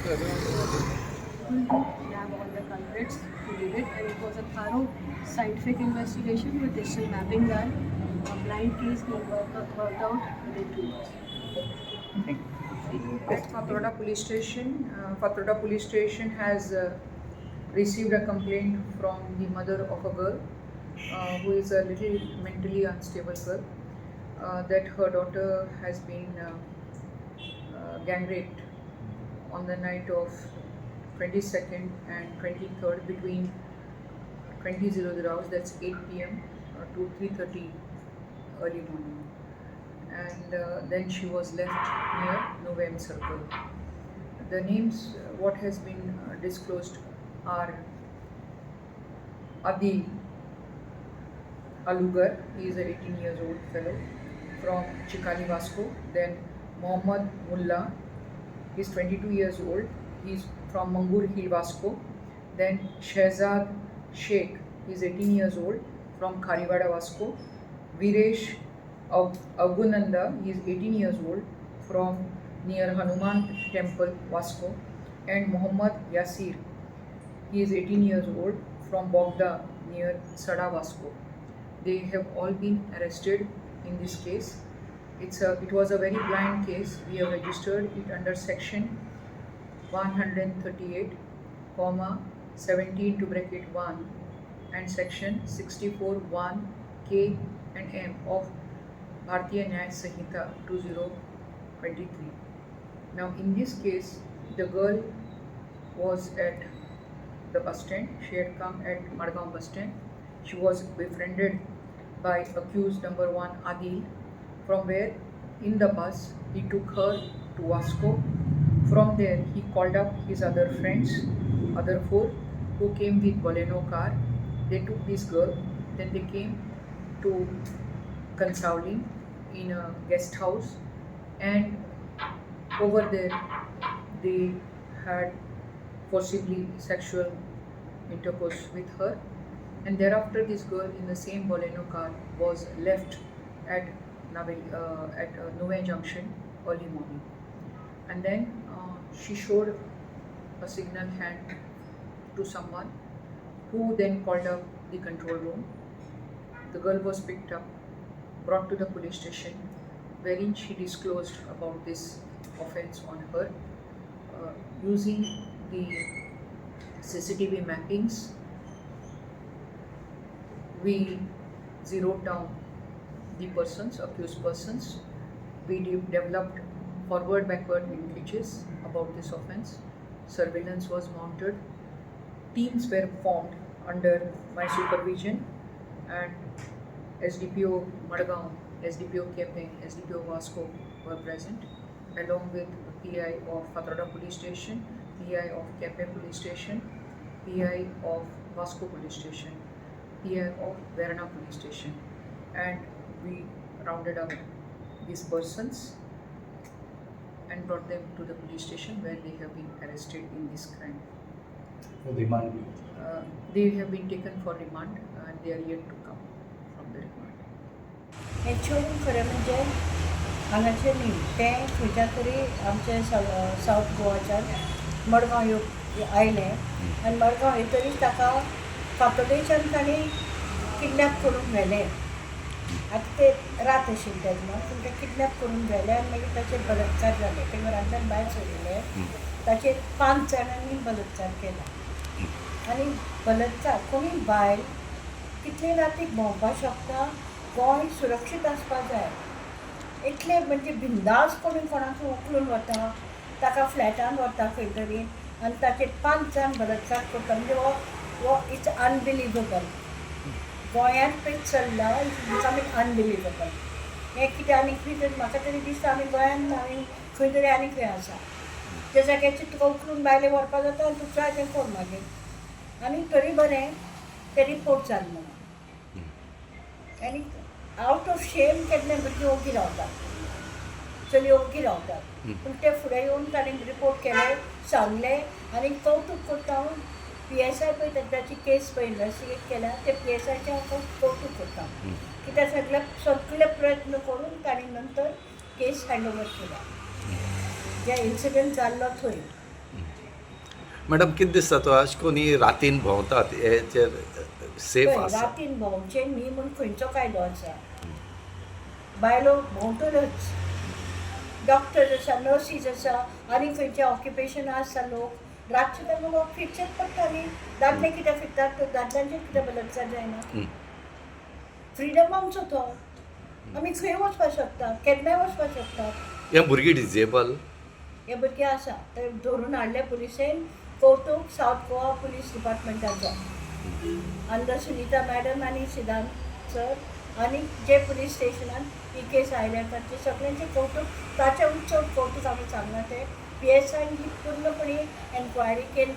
Nab all the culprits who did it, and it was a thorough scientific investigation with digital mapping done. A blind case being worked out within 2 years. At Fatorda police station, Fatorda police station has received a complaint from the mother of a girl who is a little mentally unstable girl that her daughter has been gang raped on the night of 22nd and 23rd between 20:00 hours, that's 8 p.m. To 3:30 early morning, and then she was left near Novem Circle. The names, what has been disclosed, are Adil Alugar, he is a 18 years old fellow from Chikali Vasco. Then Mohammad Mullah, he is 22 years old, he is from Mangur Hill Vasco. Then Shehzad Sheikh, he is 18 years old from Kharivada Vasco. Viresh Avgunanda, he is 18 years old from near Hanuman Temple Vasco. And Mohammad Yasir, he is 18 years old from Bogda near Sada Vasco. They have all been arrested in this case. It was a very blind case. We have registered it under section 138, comma 17 to bracket 1 and section 64 1 K and M of Bharatiya Nyaya Sanhita 2023. Now in this case, the girl was at the bus stand. She had come at Madgaon bus stand. She was befriended by accused number 1 Adil, from where in the bus he took her to Vasco. From there he called up his other friends, other 4, who came with Baleno car. They took this girl. Then they came to Cansaulim in a guest house, and over there they had forcibly sexual intercourse with her, and thereafter this girl in the same Baleno car was left at Nuvem Junction early morning, and then she showed a signal hand to someone who then called up the control room. The girl was picked up, brought to the police station, wherein she disclosed about this offense on her. Using the CCTV mappings, we zeroed down the persons, accused persons. We developed forward backward linkages about this offense. Surveillance was mounted. Teams were formed under my supervision, and SDPO Madgaon, SDPO Quepem, SDPO Vasco were present, along with PI of Fatorda Police Station, PI of Quepem Police Station, PI of Vasco Police Station, PI of Verna Police Station, and we rounded up these persons and brought them to the police station where they have been arrested in this crime. Remand. They have been taken for remand and they are yet to come from the remand. हें चेडूं खरें म्हणजे हांगाचें न्ही, तें खंयच्यान तरी आमचे सावथ गोवाच्यान मडगांव येव आयलें आनी मडगांव येतरीच ताका फातोडेच्यान तांणी किडनॅप करून व्हेलें. आतां ते रात आशिल्ली तेन्ना, पूण ते किडनॅप करून व्हेलें आनी मागीर ताचेर बलात्कार जाले. ते घरांतल्यान भायर सोडिल्ले, ताचेर 5 जाणांनी बलात्कार केला. आनी बलात्कार कोणी बायल कितले रातीक भोंवपाक शकता, गोंय सुरक्षीत आसपाक जाय. इतले म्हणजे बिंदास कोणी कोणाक उखलून वता, ताका फ्लॅटान व्हरता खंय तरी आनी ताचेर 5 जाण बलात्कार करता. म्हणजे हो हो it's unbelievable. गोंयांत पळय चल्ला, it's becoming unbelievable. हें कितें आनी खंय तरी म्हाका तरी दिसता आमी गोंयांत आमी खंय तरी आनी खंय आसा. त्या जाग्याचेर तुका उखलून भायलें व्हरपाक जाता आनी तूं जाय तें कर मागीर. आनी तरी बरें ते रिपोर्ट जालें म्हणून. आनी आवट ऑफ शेम केन्ना भुरगीं ओगी रावतात, चली ओगी रावतात, पूण ते फुडें येवन ताणें रिपोर्ट केले, सांगलें. आनी कौतूक करता हांव PSI पळय ताची केस पळय इन्वेस्टिगेट केल्या, ते PSIचें हांव कौतूक करता की ते सगळे सगळे प्रयत्न करून ताणें नंतर केस हँड ओवर केला जे इन्सिडंट जाल्लो थंय. मॅडम, कितें दिसता तो अशें करून ही रातीन भोंवतात हेचेर सेफ पळय, आसा? रातीन भोंवचें न्ही म्हूण खंयचो कायदो आसा? बायलो भोंवतल्योच. डॉक्टर्स आसा, नर्सीस आसा, आनी खंयचे ऑक्युपेशन आसा, लोक रातचे तांकां वॉक फिरचेंच पडटा न्ही. दादले कित्याक फिरतात तर दादल्यांचेर कित्याक बलात्कार जायना? फ्रिडम आमचो तो, आमी खंय वचपाक शकता, केन्नाय वचपाक शकता. हे भुरगीं डिजेबल? हे भुरगे आसा ते धरून हाडले पुलिसेन. कौतूक सावथ गोवा पुलीस डिपार्टमेंटाचो अंडर सुनीता मॅडम आनी सिद्धांत सर आनी जे पुलीस स्टेशनान ही केस आयल्या तांचे सगळ्यांचे कौतूक. ताचें उच्च कौतूक आमी सांगलां. ते पीएसआयन ही पूर्णपणे एन्क्वायरी केली.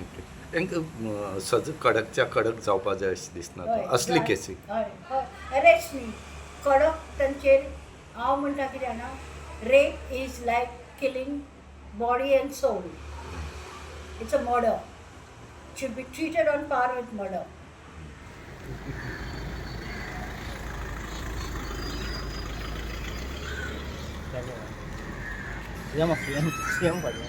ओके, तांकां सजा कडकच्या कडक जावपा जाय अशें दिसना? हय. असली केसी. हय हय, अरेस्ट न्ही, कडक तांचेर. हांव म्हणटा कितें जाणा, rape is like killing body and soul. It's a murder, should be treated on par with murder. Yama, yama, yama.